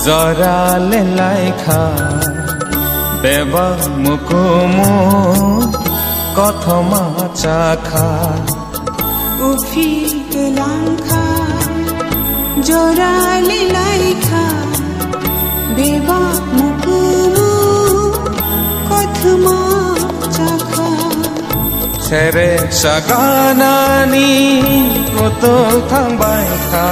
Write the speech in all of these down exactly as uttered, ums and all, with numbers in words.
Jora le laikha, bebak mukumu kothoma chakha. Uphil kwlangkha, jora le laikha, bebak mukumu kothoma chakha. Serek saganani kotok thangbai kha,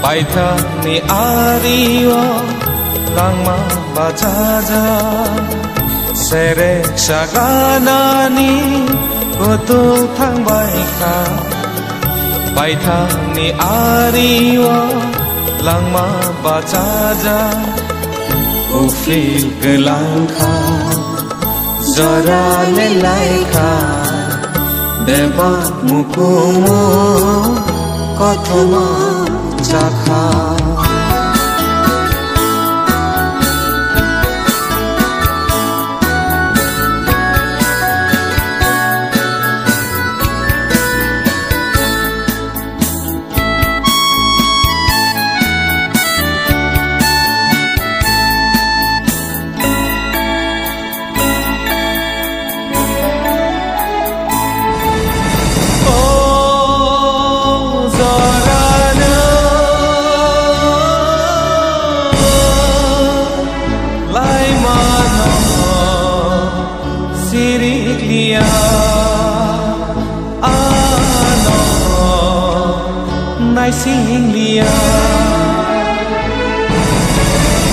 paithakni ario langma bachajak. Serek saganani kotok thangbai kha, paithakni ario langma bachajak. Uphil kwlangkha, jora le laikha, bebak mukumu kothoma chakha. O jorano laimano sirikliya. Ano naising liya.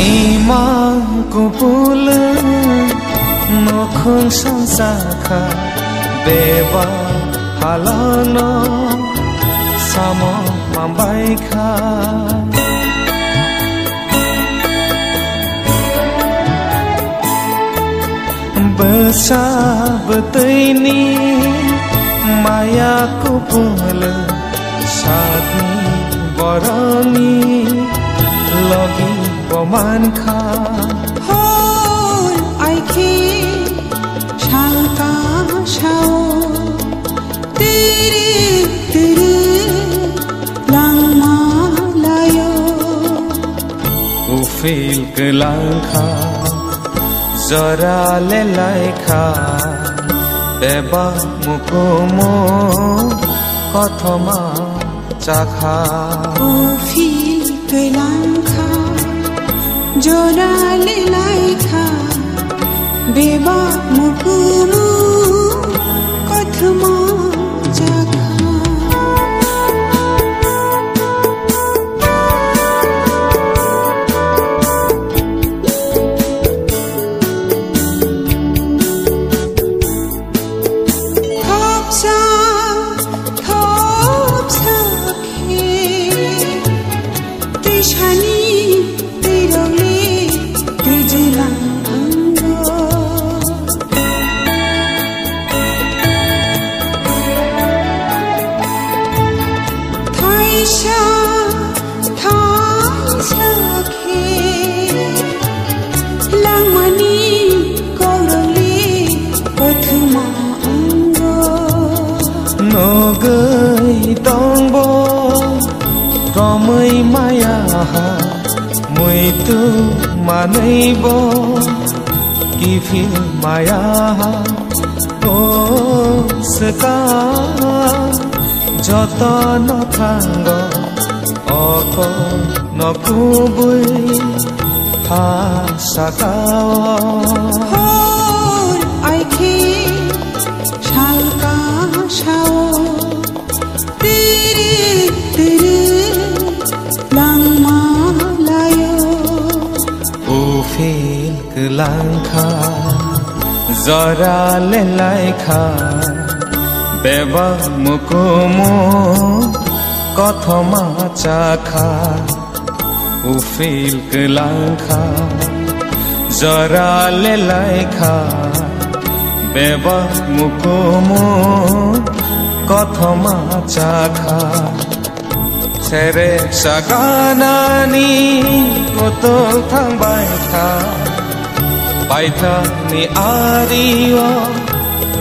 Imang kupul nukhung sangsakha, beba halano samo mambaikha. Bwsa bwtwini maya kupul, sakni borokni logi bo mankha. Hor aikhe salka sao, tiri tiri langma layo. Uphil kwlangkha, jora le laikha, bebak mukumu kothoma chakha. Uphil kwlangkha, jora le laikha, bebak mukumu kothoma chakha. Thopsa, thopsa khe, twisani twirokni twijilang ango. Thaisa, thaisa khe langmani korokli kothoma ango. Nogwi tongbo romwi maya ha, muitu manwibo kiphil maya ha. O swkang jotono thango, oko no kubui ha sakao. Hor aikhe salka sao, tiri tiri langma layo. Uphil kwlangkha, jora le laikha, bebak mukumu kothoma chakha. Uphil kwlangkha, jora le laikha, bebak mukumu kothoma chakha. Serek saganani kotok thangbai kha, paithakni ario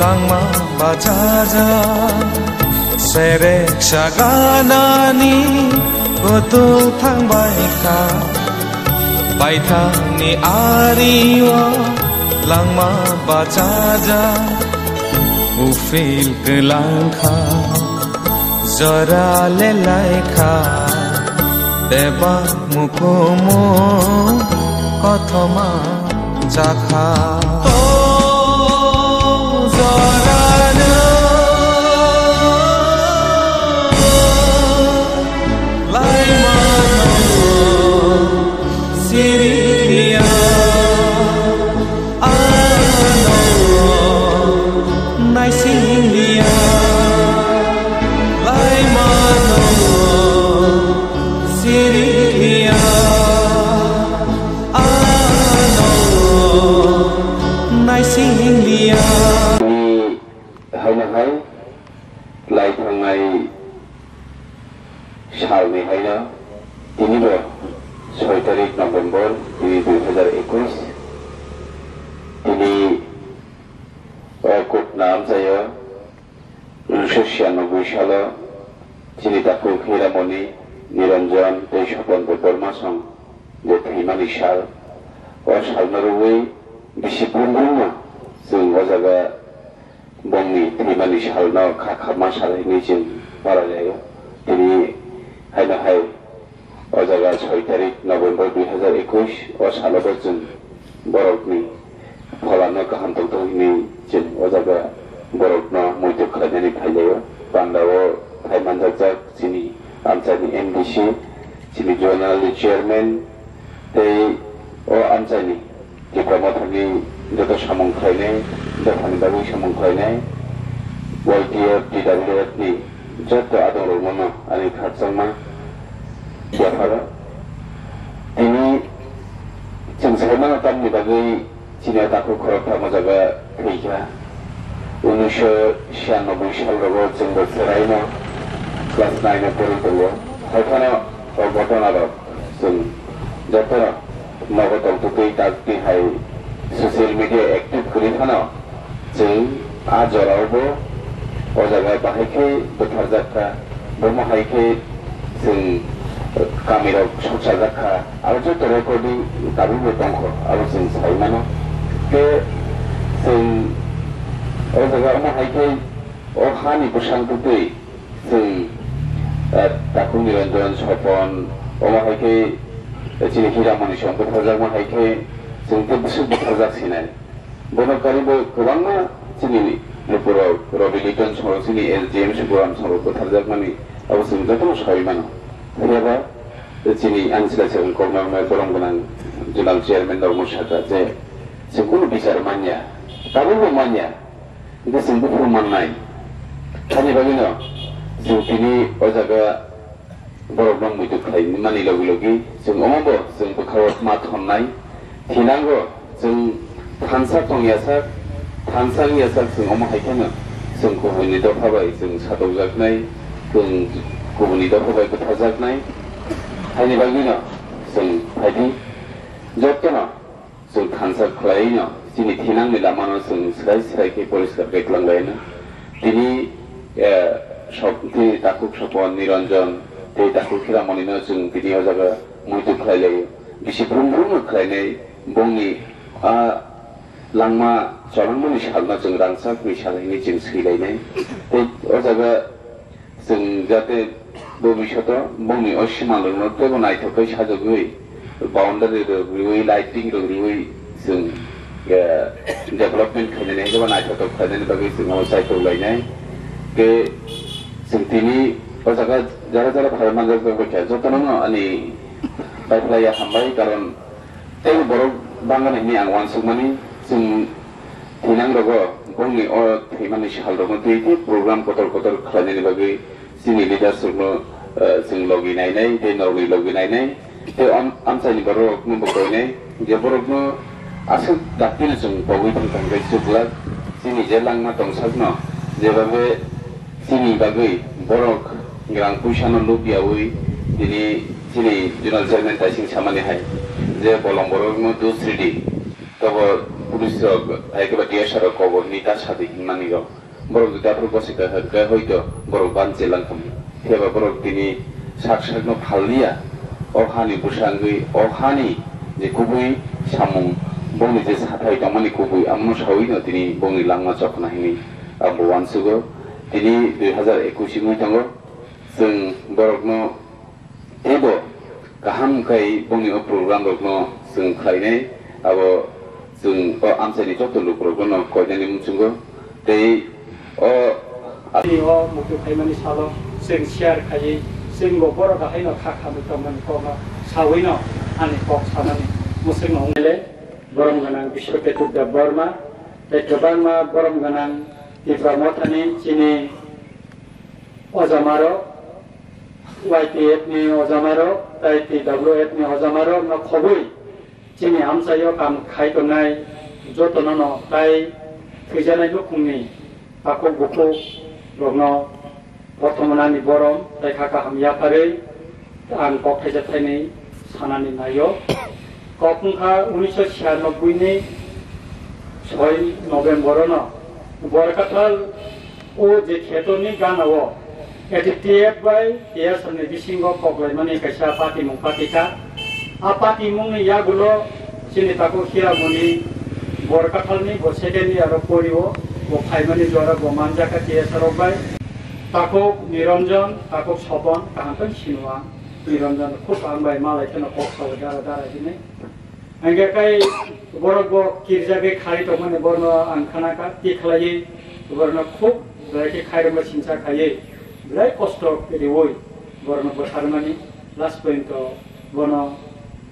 langma bachajak. Serek saganani kotok thangbai kha, Paithakni ario langma bachajak, uphil kwlangkha, jora lelaikha, teba mukumu kothoma jakha. O jorano laimano siriya, ano naisingya, laimano siriya, ano naisingya. Haino hai lai thangnai salni haino tini bo soi tarik November tini dui hazar ekush, tini o kutna amchaio unisho siyanoboi salo chini takhuk Hiramoni, Niranjan tei Swapan Debbarma song je thwimani sal. O salno rwui bisi brum brumno chwng o jaga bongni thwimani salno kha kha ma sal hinwi chwng baralaio. Tini haino hai o jaga soi tarik November dui hazar ekush o salo bo chwng borokni pholano kaham tongthok hinwi chwng o jaga borokno muitu khlainani phailaio. Pandao phai manjakjak chini amchaini M D C, chini zonal ni chairman tei o amchaini Tipra Mothani joto samung khlainai, dophani bagwi samung khlainai, Y T F, T W F ni joto adongrokno ani khakchangma yapharo. Tini chwng saimano tamni bagwi chini o takhuk khoroktham o jaga thwikha. Unisho siyanoboi salrogo chwngbo chwraino class nine o pori tongo. Haiphano o ghotonarok chwng jotono nogo tongtwtwi takti hai social media active kwrwi phano chwng a jorao bo o jaga bahai khe bwtharjak kha, bomo hai khe chwng kamirok sokchajak kha, abo joto recording tabukbo tongkho, abo chwng sai mano. Tei chwng o jaga omo hai khe o hani bwsang twtwi chwng, eh, Takhuk Niranjan, Sopon, omo hai khe, eh, chini Hiramoni song bwtharjakma hai khe chwng tei bwswk bwtharjak sinai. Bono karibo kwbangma chini lukurok, Robi Liton songrok, chini L J M Sukuram songrok bwtharjakmani abo chwng jotono saui mano. Phiya ba chini ani chwla chwng koknarmai borom gwnang zonal chairman rokno sakha je chwng kunu bichar manya, tabukbo manya, hwnkhe chwng buphuru mannai. Haini bagwino chwng tini o jaga borokno muitu khlai mani logi logi chwng omobo chwng bwkhao ma thonnai. Thinango chwng thansa tongyasak, thansa wngyasak chwng omo hai kheno chwng kubuni dopha bai chwng satokjaknai, chwng kubuni dopha bai bwtharjaknai. Haini bagwino chwng phaidi jotono chwng thansa khlaino chini thinangni lamano chwng swrai swrai khe poriskar khe twlanglaino. Tini, eh, sop-, tini takhuk Sopon, Niranjan tei takhuk Hiramonino chwng tini o jaga muitu khlailaio. Bisi brum brumno khlainai bongni a langma cholangmani salno chwng rangchakni sal hinwi chwng swilainai. Tei o jaga chwng jate bobishoto bongni o simalrokno teibo naithok khe sajagwi boundary rok riwi, lighting rok riwi chwng, eh, development khainani hai khe bo naithotok khlainani bagwi chwng o chaitok lainai. Tei chwng tini o jaga jara jara phai manjak bai kha jotono no ani paiphlaiya hambai, karon tei borok bangani hwnwi ang uansukmani chwng thinangrogo bongni o thwimani salrokno twi tei program kotor kotor khlainani bagwi chini leaders rokno, eh, chwng logi nainai tei norokni logi nainai tei am-, amchaini bororokno bo koinai je borokno aswk daktino chwng pogwi thang thang khe chuklak chini je langma tongsakno jebabe chini bagwi borok rang puisano lubyaui tini chini zonal chairman taising samani hai je bolong borokno dusridi tobo police rok hai khe ba T S R rok kobo hinwi ta sadi hinmani rok. Borok juda aphuru bosi kha khe hoito borok ban chelang khamu. Phiya ba borok tini sak sakno phalliya. O hani bwsangwi, o hani Je kubui samung, bongni je sathai tongmani kubui, amono sawi no tini bongni langma chokna hini ang bo uansugo. Tini dui hazar ekush wngwi tongo. Chwng borokno teibo kaham khai bongni o program rokno chwng khlainai, abo chwng o amchaini joto lukurokno koinani muchungo. Tei o Ani o muitu phaimani salo chwng share khaiwi chwng bo borok haino kha khamwi tongmani kokno sawino ani kok sanani mwswkno wngwi le. Borom gwnang Biswaketu Debbarma tei kwbangma borom gwnang Tipra Mothani chini ojamarok, Y T F ni ojamarok tei T W F ni ojamarokno khobwi chini amchaio kam khai tongnai jotono no tai thwijaknai nukhungni takhuk bukhuk rokno bothomani borom tei kha kaham yapharwi ang kok thaisa thainwi sanani naio. Kok wngkha unisho chhiyanobboini soi November-o no Borkathal o je khetorni gana o A T T F bai T S R ni bisingo koklaimani kaisa patimung patikha. A patimungni yagulo chini takhuk Hiramoni Borkathalni bo second year o porio, bo phaimani jora bo manjakha T S R rok bai. Takhuk Niranjan, takhuk Sopon, kaham khe sino ang. Niranjan khub ang bai malai kheno kok sao dara dara hinwi. Hingke kai borok bo kirjagwi khari tongmani borno ang khanakha, tikhlaiwi borno khub belai khe khairokma sincha khaiwi belai kosto riwi borno bwtharmani last point o bono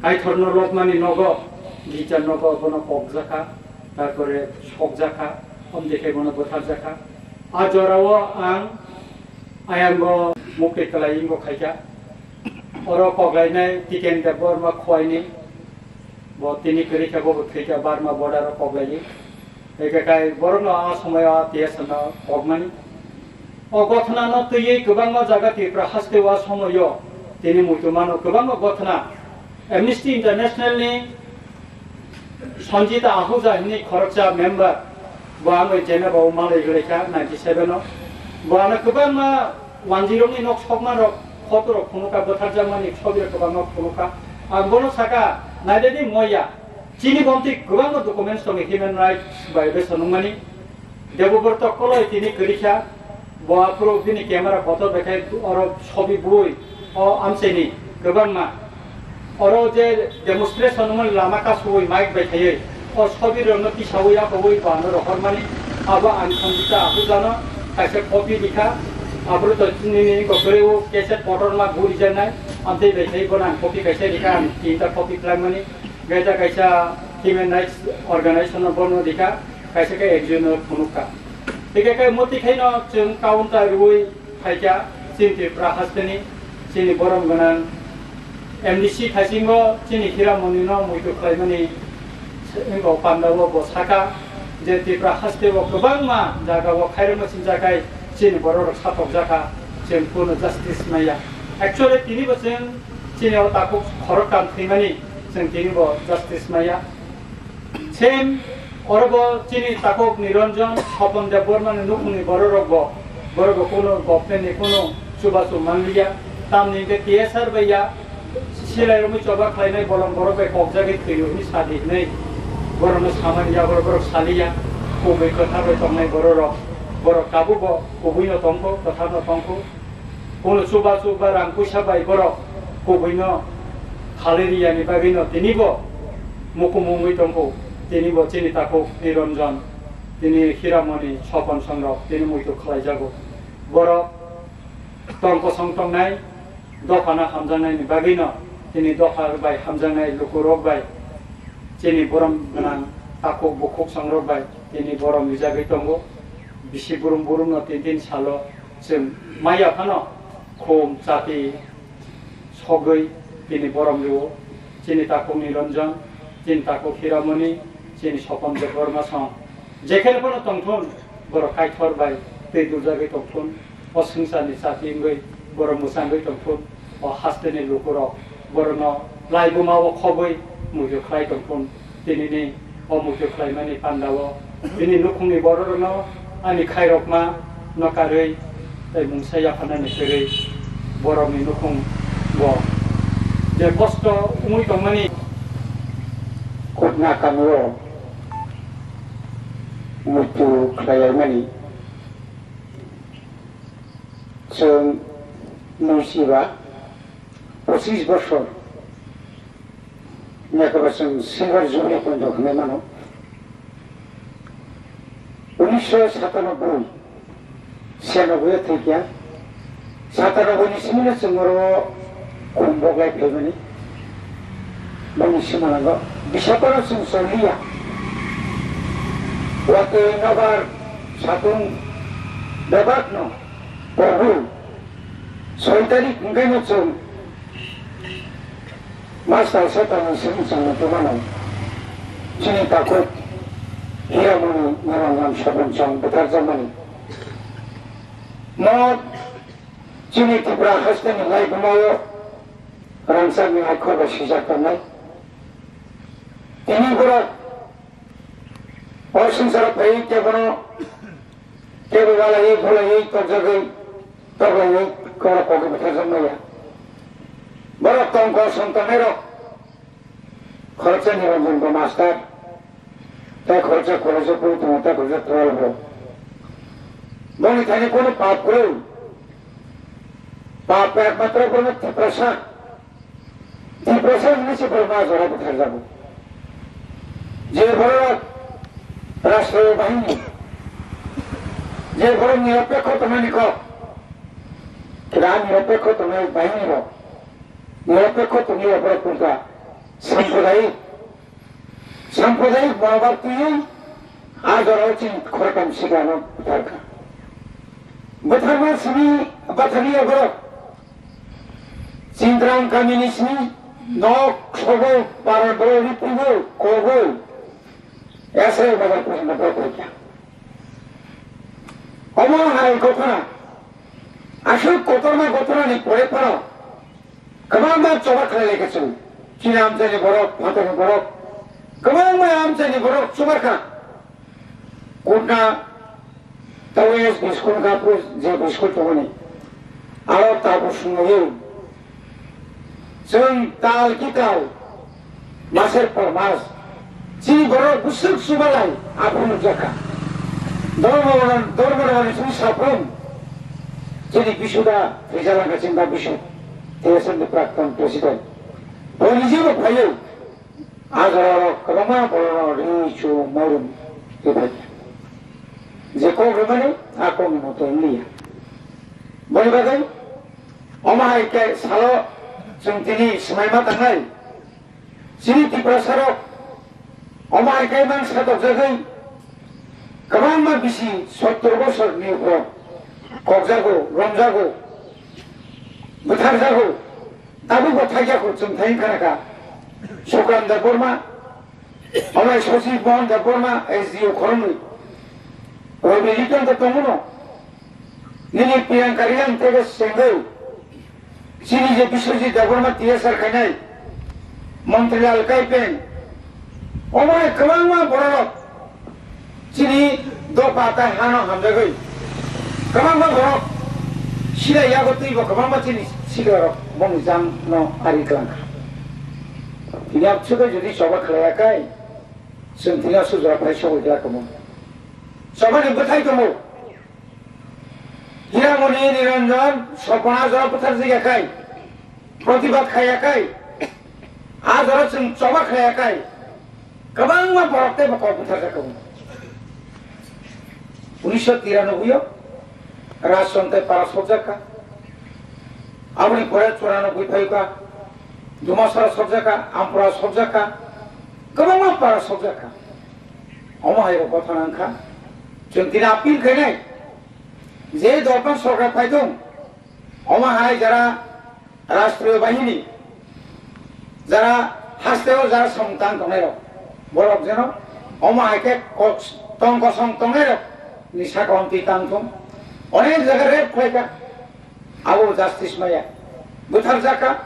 Kaithorno lobmani nogo, gija nogo bono kokjakha, tarpore sokjakha, omdekhe bono bwtharjakha. A jorao ang ayangbo mukti kwlai wngbo khaikha. Oro koklainai Tiken Debbarma Khowai ni, bo tini kwrwi khe bo bo thwi kha Burma border o koklaiwi. Eke kai borokno a somoyo a T S R no kokmani. O gothana no twiwi kwbangma jaga Tripura haste o a somoyo tini muitu mano kwbangma gothana. Amnesty International ni Sanjita Ahuja hwnwi khoroksa member, bo ang bai Geneva o malai golaikha ninety seven o. Bo ano kwbangma wanjwirokni nok sokmanrok, photo rok phunukha, bwtharjakmani sobirok kwbangma phunukha. Ang bono saka, naidedi moya, chini bomti kwbangma documents tongo human rights violation wngmani. Debobrot Koloi tini kwrwikha, bo aphuru bini camera photo bai khe oro sobi bui, o amchaini kwbangma. Oro je demonstration wngmani lama kasui mic bai khaiwi, o sobi rokno tisaui apaui bo ano rohormani, abo ang Sanjita Ahujano kaisa copy rikha, aphuru to nini ni kwrwi o cassette kotorma gurijaknai, amtwi bai khai bono ang copy kaisa rikha, ang tinta copy khlaimani, kaisa kaisa human rights organization no bono rikha. Kaisa khe ekjon no phunukha. Hingke khe moti khaino chwng counter rwui phaikha chini Tripura hasteni, chini borom gwnang M D C thaisingo chini Hiramoni no muitu khlaimani wngkha, o pandao bo saka je Tripura hasteo kwbangma jagao khairokma sinjakhai chini bororok satokjakha, chwng kunu justice maya. Actually tini bo chwng chini o takhuk khoroktham thwimani chwng tini bo justice maya. Same oro bo chini takhuk Niranjan, Sopon Debbarma ni nukhungni bororok bo, borok bo kunu government ni kunu chubachu manliya, tamni hwnkhe T S R bai ya, silai romwi choba khlainai bolong borok bai kokjagwi thwiyo hwnwi sadi hwnwi borokno samani ya, borok, borok saliya, kubui kwthar bai tongnai bororok, borok tabuk bo kubuino tongkho, kwtharno tongkho. Kunu chuba chuba rang puisa bai borok kubuino khalai riyani bagwino tini bo mukum wngwi tongkho. Tini bo chini takhuk Niranjan, tini Hiramoni, Sopon songrok tini muitu khlaijago. Borok tong kosong tongnai dophano hamjaknaini bagwino tini dopha bai hamjaknai lukurok bai chini borom gwnang takhuk bukhuk songrok bai tini borom rijagwi tongo. Bisi burum burumno tin tin salo chwng maya phano khum chati sogwi tini borom rwo. Chini takhuk Niranjan, chini takhuk Hiramoni, chini Sopon Debbarma song jekheno phano tongthun, borok Kaithor bai twi duljagwi tongthun. O swngcharni chati wngwi borok mwchangwi tongthun. O hasteni lukurok borokno laibuma o khobwi muitu khlai tongthun. Tinini o muitu khlaimani pandao bini nukhungni bororokno ani khairokma no karwi tei mungsa yapharnani kwrwi borokni nukhung bo je kosto wngwi tongmani Nakamio muitu khlaimani chwng nuisiba pochis bosor, nakamio chwng silver jubilee poito hwnwi mano. Unisho satanoboi, siyanoboi thwikya, satanoboi ni simi no chwng oro khum boklai phaimani. Boni simanango bisapano chwng choliya. Watwi nobar satung bebak no pobu soi tarik hwnkhe no chwng Master Satan ni simi chwng tongmano chini takhuk Hiramoni Niranjan Sopon chwng bwtharjakmani. Mo chini Tripura haste ni laibuma o rangchak ni akhor bai swijak tongnai. Tini borok o swngcharo phaiwi kebono kebo walaiwi bulaiwi tokjagwi toklaiwi koro kogwi bwtharjakmaya. Borok tong kosong tongnairok khoroksa Niranjan bo master, tei khoroksa college o pori tongo, tei khoroksa twelve o. Boni thani kunu pap kwrwi. Pap ekmatro bono Tiprasa. Tiprasa hinwi se borok ma jora bwtharjago. Je borok rashtriyo bahini, je borok nirapekho tongmani kok, kira nirapekho tongnai bahini rok, nirapekho tongwi borok tongkha sampradayik, sampradayik monobar twiwi a jorao chini khoroktham siklano bwtharkha. Bwtharma simi bwtharliya borok. Chindram kamini simi nok sogo para borok ripigo kogo. Ese babar pujana borok rikya. Omo hai gothona. Aswk kotorma gothonani pore phano kwbangma choba khlai lai kha chwng. Chini amchaini borok, phatarni borok, kwbangma amchaini borok chubar kha. Kutna tawi biskul kapu je biskul tongmani. Aro tabuk swngo. Chwng tal ki tal, maser por mas, chini borok bwswk chubalai aphuru nukjakha. Dormo, dormo rwani chini saphung, chini bisuda thwijalangkha chini da bisu, T S M ni prakton president. Bo nijebo phaiwi, a jorao kwbangma borok ri chu morum twiphai. Je kok rwmani, a kokni moto wngliya. Boni bagwi, omo hai khe salo chwng tini swmaima tangnai. Chini Tiprasarok omo hai khe mang satokjagwi kwbangma bisi sottor bosorni ukhro kokjago, romjago, bwtharjago. Tabukbo thaijak chwng thai wngkha nokha. Sukram Debbarma, omo hai Sosik Mohan Debbarma, S D O Khoroknwi. Robi Liton to tongo no. Nini Priyanka Reang tei bo sengwi. Chini je Biswajit Debbarma T S R khainai. Montri Lal Kaipeng. Omo hai kwbangma bororok. Chini dopha tai hano hamjagwi kwbangma borok sida yago twibo kwbangma chini sikarok bongni jang no ari twlang kha. Tini absudo jodi choba khlaiya kai, chwng tini asuk jora phai sogwi glak omo. Chobani bwthai tongo. Hiramoni Niranjan sopona jora bwtharjak ya kai. Protibad khaiya kai, a jora chwng choba khaiya kai, kwbangma borok tei bo kok bwtharjak tongo. Unisho tiranoboi o Rajchon tei para sokjak kha. Aboni pore chwranoboi phaikha, Dumasara sokjak kha, Ampura sokjak kha, kwbangma para sokjak kha. Omo hai bo kotha nang kha. Chwng tini appeal khainai, je dolphang sorkar phaidung, omo hai jara Rashtriya Bahini, jara hasteo jara samung tang tongnai rok, borok jeno omo hai khe kok-, tong kosong tongnai rok ni saka o twi tang thung. Onek jaga rape khlai kha, abo justice maya, bwthar jak kha,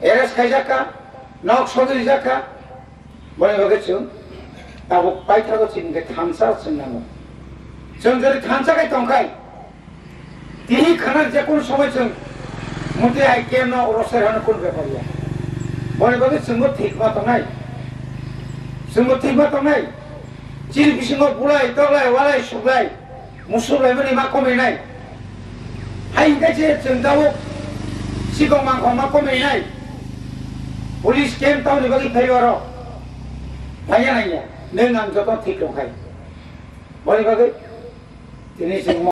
arrest khai jak kha, nok sogwi rijak kha. Boni bagwi chwng tabuk paithago chini khe thansa chwng nango. Chwng jodi thansa khai tongkhai, tini khana je kono somoi chwng muti hai khe no rosai rano kun bepar ya. Boni bagwi chwngbo thik ma tongnai. Chwngbo thwima tongnai. Chini bisingo bulai, toklai, walai, suklai, musuklaimani ma kominai. Hai hwnkhe se chwng tabuk sikong mangkhok ma kominai. Police camp tamoni bagwi phaiwi oro. Phaiya naiya. Nwng ang joto thik tongkhai. Boni bagwi tini chwng